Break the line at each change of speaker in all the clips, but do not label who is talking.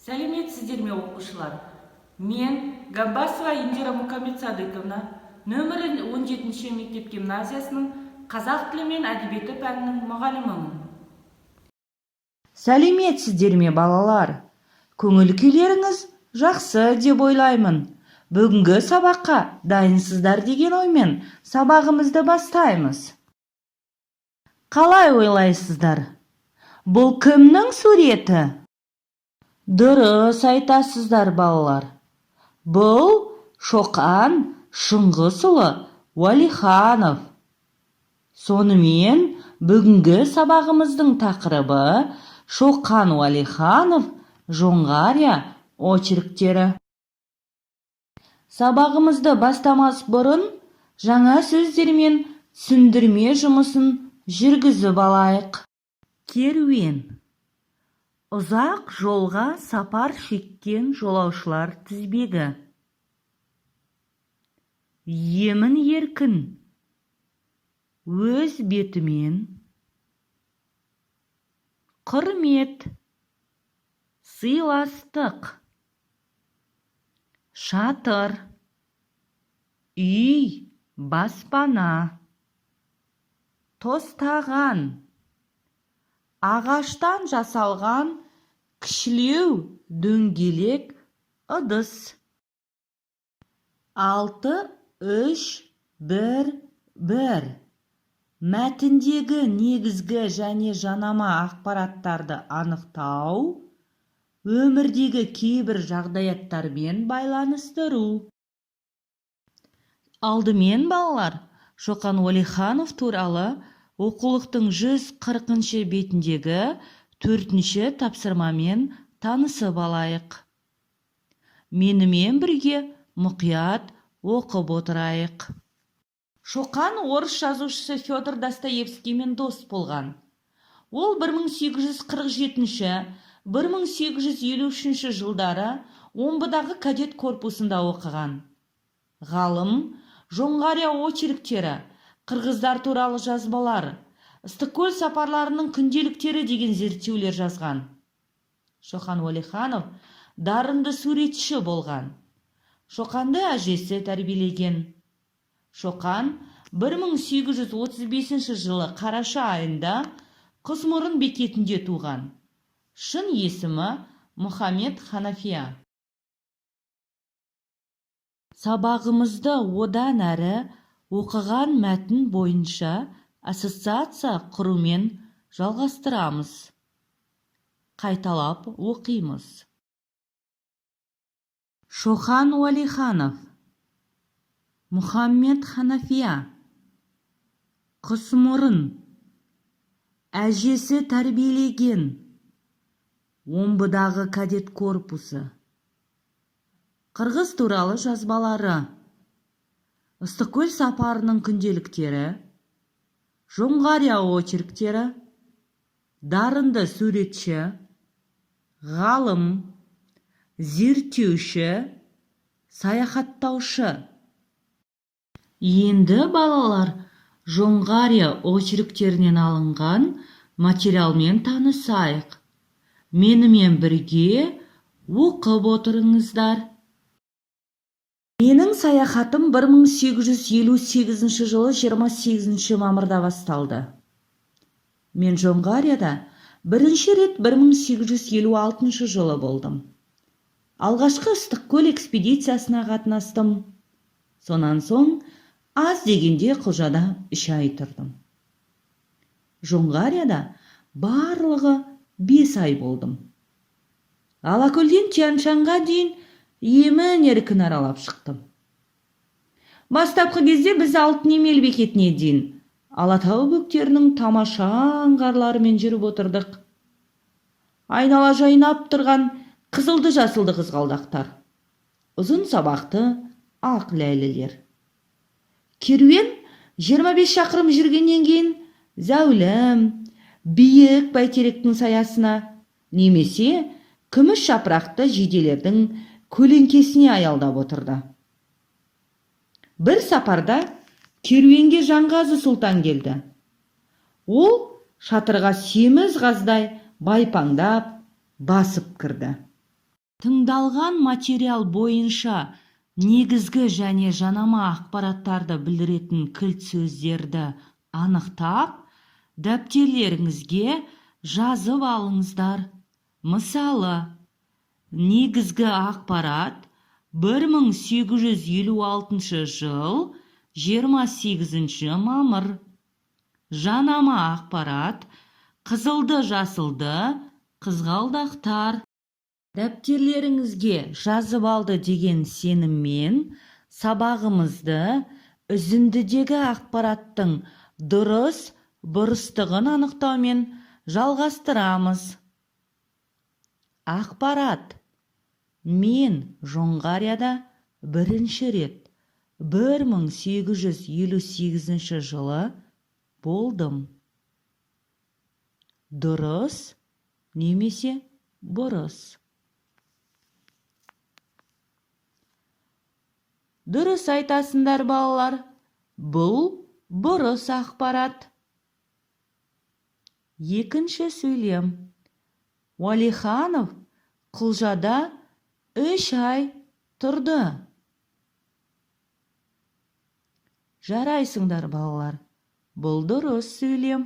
Сәлеметсіздер ме, оқушылар! Мен, Габбасова Индира Мұхамедсадыковна, нөмірі 17-ші мектеп гимназиясының қазақ тілі мен әдебиеті пәнінің мұғалімімін.
Сәлеметсіздер ме, балалар! Көңіл күйлеріңіз жақсы деп ойлаймын. Бүгінгі сабаққа дайынсыздар деген оймен сабағымызды бастаймыз. Қалай ойлайсыздар, бұл кімнің суреті? Дұрыс айтасыздар, балалар, бұл Шоқан Шыңғысұлы Уәлиханов. Сонымен, бүгінгі сабағымыздың тақырыбы: Шоқан Уәлиханов, Жоңғария очерктері. Сабағымызды бастамас бұрын жаңа сөздермен түсіндірме жұмысын жүргізіп алайық. Керуен – ұзақ жолға сапар шеккен жолаушылар тізбегі. Емін-еркін – өз бетімен. Құрмет – сыйластық. Шатыр – үй, баспана. Тостаған – ағаштан жасалған кішілеу дөңгелек ыдыс. 6, 3, 1, 1. Мәтіндегі негізгі және жанама ақпараттарды анықтау, өмірдегі кейбір жағдаяттармен байланыстыру. Алдымен, балалар, Шоқан Уәлиханов туралы оқулықтың 140-шы бетіндегі төртінші тапсырмамен танысып алайық. Менімен бірге мұқият оқып отырайық. Шоқан орыс жазушысы Федор Достоевскиймен дос болған. Ол 1847-1853 жылдары Омбыдағы кадет корпусында оқыған. Ғалым Жоңғария очерктері, Қырғыздар туралы жазбалар, Ыстықкөл сапарларының күнделіктері деген зерттеулер жазған. Шоқан Уәлиханов дарынды суретші болған. Шоқанды әжесі тәрбиелеген. Шоқан 1835 жылы қараша айында Құсмұрын бекетінде туған. Шын есімі Мұхаммед Ханафия. Сабағымызды одан әрі оқыған мәтін бойынша ассоциация құрумен жалғастырамыз. Қайталап оқимыз. Шоқан Уәлиханов, Мұхаммед Ханафия, Құсмұрын, әжесі тәрбиелеген, Омбыдағы кадет корпусы, Қырғыз туралы жазбалары, Ыстықкөл сапарының күнделіктері, Жоңғария очерктері, дарынды суретші, ғалым, зерттеуші, саяхаттаушы. Енді, балалар, Жоңғария очерктерінен алынған материалмен танысайық. Менімен бірге оқып отырыңыздар. Менің саяхатым 1858 жылы 28 мамырда басталды. Мен Жоңғарияда бірінші рет 1856 жылы болдым. Алғашқы Ыстықкөл экспедициясына қатынастым. Сонан соң аз дегенде Құлжада 3 ай тұрдым. Жоңғарияда барлығы 5 ай болдым. Алакөлден Тянь-Шаньға дейін емін-еркін аралап шықтым. Бастапқы кезде біз Алтын Емел бекетіне дейін Алатау бөктерінің тамаша аңғарларымен жүріп отырдық. Айнала жайнап тұрған қызылды-жасылды қызғалдақтар, ұзын сабақты ақ ләйлілер. Керуен 25 шақырым жүргеннен кейін зәулім биік бәйтеректің саясына немесе күміс жапырақты жиделердің көлеңкесіне аялдап отырды. Бір сапарда керуенге Жанғазы сұлтан келді. Ол шатырға семіз қаздай байпаңдап басып кірді. Тыңдалған материал бойынша негізгі және жанама ақпараттарды білдіретін кілт сөздерді анықтап, дәптерлеріңізге жазып алыңыздар. Мысалы, негізгі ақпарат 1856 жыл 28 мамыр. Жанама ақпарат қызылды-жасылды қызғалдақтар. Дәптерлеріңізге жазып алды деген сеніммен сабағымызды үзіндідегі ақпараттың дұрыс бұрыстығын анықтаумен жалғастырамыз. Ақпарат. Мен Жоңғарияда бірінші рет 1858 жылы болдым. Дұрыс немесе бұрыс? Дұрыс айтасыңдар, балалар. Бұл бұрыс ақпарат. Екінші сөйлем. Уәлиханов Құлжада 3 ай тұрды. Жарайсыңдар, балалар. Бұл дұрыс сөйлем.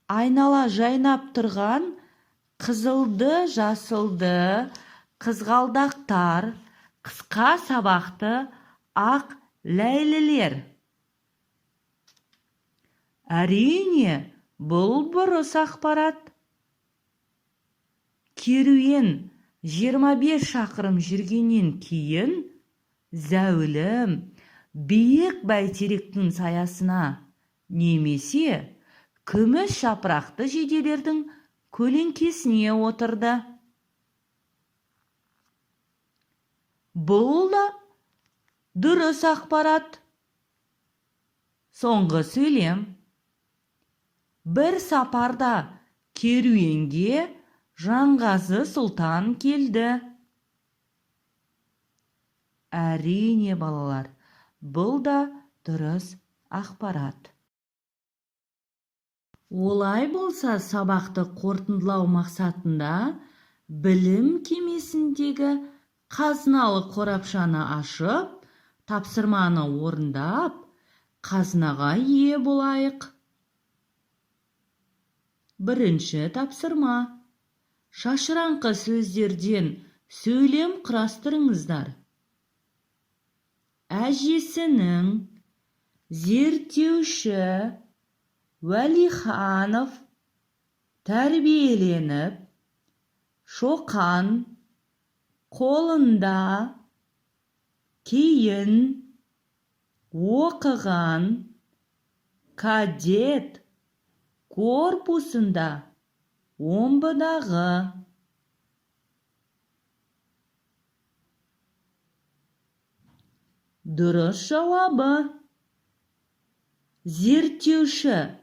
Айнала жайнап тұрған қызылды-жасылды қызғалдақтар, қысқа сабақты ақ ләйлілер. Әрине, бұл бұрыс ақпарат. Керуен 25 шақырым жүргеннен кейін зәулім биік бәйтеректің саясына немесе күміс жапырақты жиделердің көлеңкесіне отырды. Бұл да дұрыс ақпарат. Соңғы сөйлем. Бір сапарда керуенге Жанғазы сұлтан келді. Әрине, балалар, бұл да дұрыс ақпарат. Олай болса, сабақты қорытындылау мақсатында білім кемесіндегі қазыналы қорапшаны ашып, тапсырманы орындап, қазынаға ие болайық. Бірінші тапсырма. Шашыраңқы сөздерден сөйлем құрастырыңыздар. Әжесінің, зерттеуші, Уәлиханов, тәрбиеленіп, Шоқан, қолында, кейін, оқыған, кадет корпусында, Омбыдағы. Дұрыс жауабы. Зерттеуші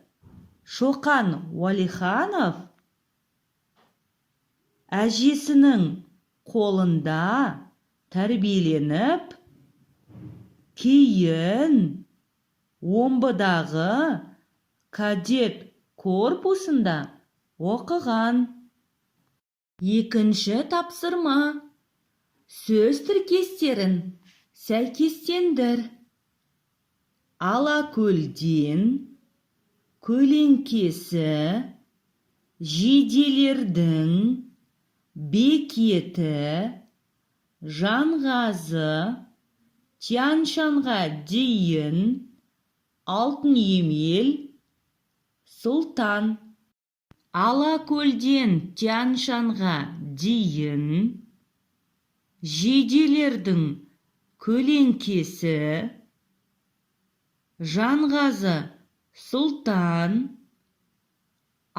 Шоқан Уәлиханов әжесінің қолында тәрбиеленіп, кейін Омбыдағы кадет корпусында оқыған. Екінші тапсырма. Сөз тіркестерін сәйкестендір. Алакөлден, көлеңкесі, жиделердің, бекеті, Жанғазы, Тянь-Шаньға дейін, Алтын Емел, Сұлтан. Алакөлден Тянь-Шаньға дейін, жиделердің көлеңкесі, Жанғазы Сұлтан,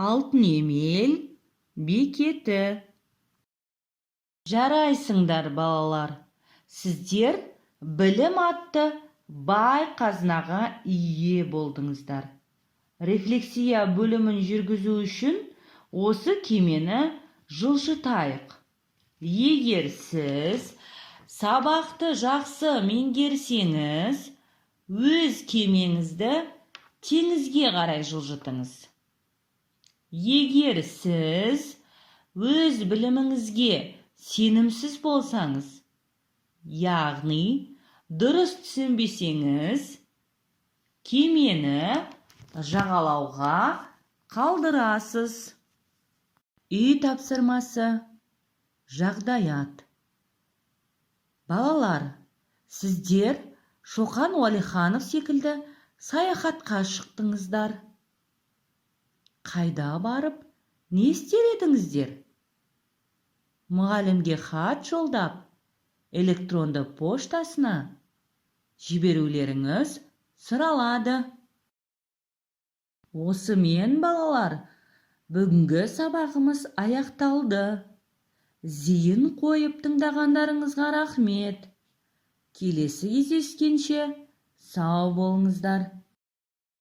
Алтын Емел бекеті. Жарайсыңдар, балалар. Сіздер білім атты бай қазынаға ие болдыңыздар. Рефлексия бөлімін жүргізу үшін осы кемені жылжытайық. Егер сіз сабақты жақсы меңгерсеңіз, өз кемеңізді теңізге қарай жылжытыңыз. Егер сіз өз біліміңізге Сенімсіз болсаңыз, яғни дұрыс түсінбесеңіз, кемені жағалауға қалдырасыз. Үй тапсырмасы: жағдаят. Балалар, сіздер Шоқан Уәлиханов секілді саяхатқа шықтыңыздар. Қайда барып, не істер едіңіздер? Мұғалімге хат жолдап, электронды поштасына жіберулеріңіз сұралады. Осымен, балалар, бүгінгі сабағымыз аяқталды. Зейін қойып тыңдағандарыңызға рахмет. Келесі кездескенше сау болыңыздар.